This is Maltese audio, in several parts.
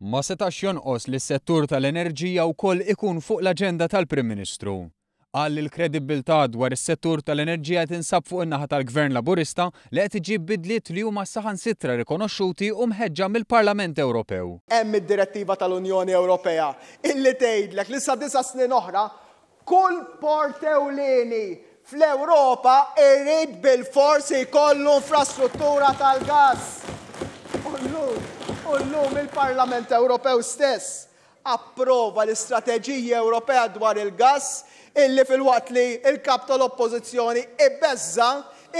Ma setax jonqos li s-settur tal-enerġija wkoll ikun fuq l-aġenda tal-Prim Ministru. Qal li l-kredibbiltà dwar is-settur tal-enerġija tinsab fuq in-naħa tal-Gvern Laburista li qed iġib bidliet li huma saħansitra rikonoxxuti u mħeġġa mill-Parlament Ewropew. Hemm id-direttiva tal-Unjoni Ewropea illi tgħidlek li sa disa' snin oħra Kull port ewlieni fl-Ewropa jrid bilfors jkollu infrastruttura tal-gass. U llum, u llum il-Parlament Ewropew stess approva l-Istrateġija Ewropea dwar il-Gass illi filwaqt li l-Kap tal-Oppożizzjoni ibeżża'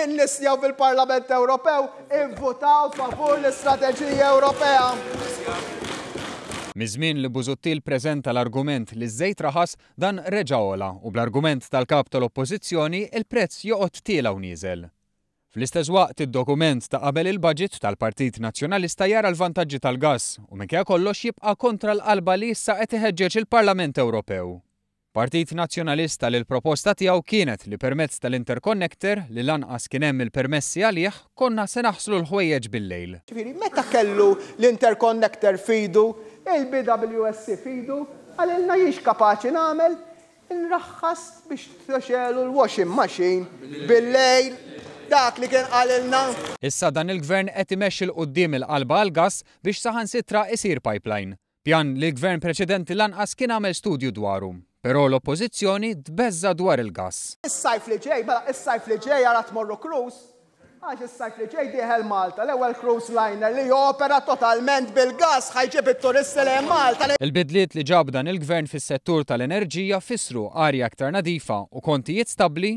in-nies li hawn fil-Parlament Ewropew ivvutaw favur l-Istrateġija Ewropea. Miż-żmien li Busuttil preżenta l-argument li ż-żejt raħas, dan reġa' għola u bl-argument tal-Kap tal-Oppożizzjoni il-prezz joqgħod tiela' u nieżel. Fl-istess waqt id-dokument ta' qabel il-budget tal-Partit Nazzjonalista jara l-vantaġġi tal-gass u minkejja kollox jibqa' kontra l-qalba li issa qed iħeġġeġ il-Parlament Ewropew. Partit Nazzjonalista li l-proposta tiegħu kienet li permezz tal-interconnector, li lanqas kien hemm il-permessi għalih, konna se naħslu l-ħwejjeġ bil-lejl. Ġifieri meta kellu l-interconnector f'idu, il-BWSC f'idu, qalilna jien x'kapaċi nagħmel? Inraħħas biex tixegħlu l-washing machine bil-lejl. Dak li kien qalilna. Issa dan il-Gvern qed imexxi 'l quddiem il-qalba għall-gass biex saħansitra isir pipeline. Pjan li l-Gvern preċedenti lanqas kien għamel studju dwaru. Però l-Oppożizzjoni tbeżża' dwar il-gass. Is-sajf li ġej, mela is-sajf li ġej ara tmorru cruise, għax is-sajf li ġej dieħel Malta l-ewwel cruise liner li jopera totalment bil-gass ħa jġib it-turisti lejn Malta. Il-bidliet li ġab dan il-Gvern fis-settur tal-enerġija fissru arja aktar nadifa u kontijiet stabbli,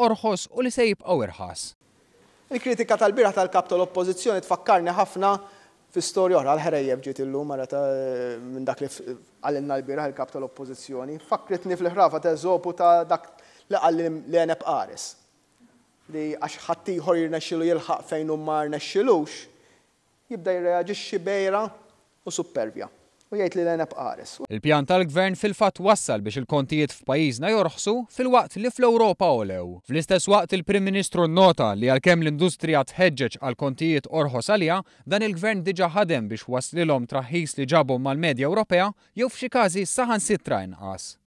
orħos u li se jibqgħu irħas. Il-kritika tal-bieraħ tal-Kap tal-Oppożizzjoni tfakkarni ħafna fi storja oħra, l-ħrejjef ġiet illum ara ta' minn dak li qalilna l-bieraħ il-Kap tal-Oppożizzjoni. Fakkritni fil-ħrafa ta' Eżopu ta' dak li qal l-għeneb qares. Li għax ħaddieħor jirnexxilu jilħaq fejn hu ma rnexxilux, Jibda jirreaġixxi b'għira u suppervja u jgħid li l-għeneb qares. Il-pjan tal-Gvern fil-fatt wassal biex il-kontijiet f'pajjiżna jorħsu filwaqt li fl-Ewropa għolew. Fl-istess waqt il-Prim Ministru nnota li għalkemm l-industrija tħeġġeġ għal kontijiet orħos għaliha, dan il-Gvern diġà ħadem biex wasslilhom traħħis li ġabhom mal-medja Ewropea jew f'xi każi saħansitra inqas.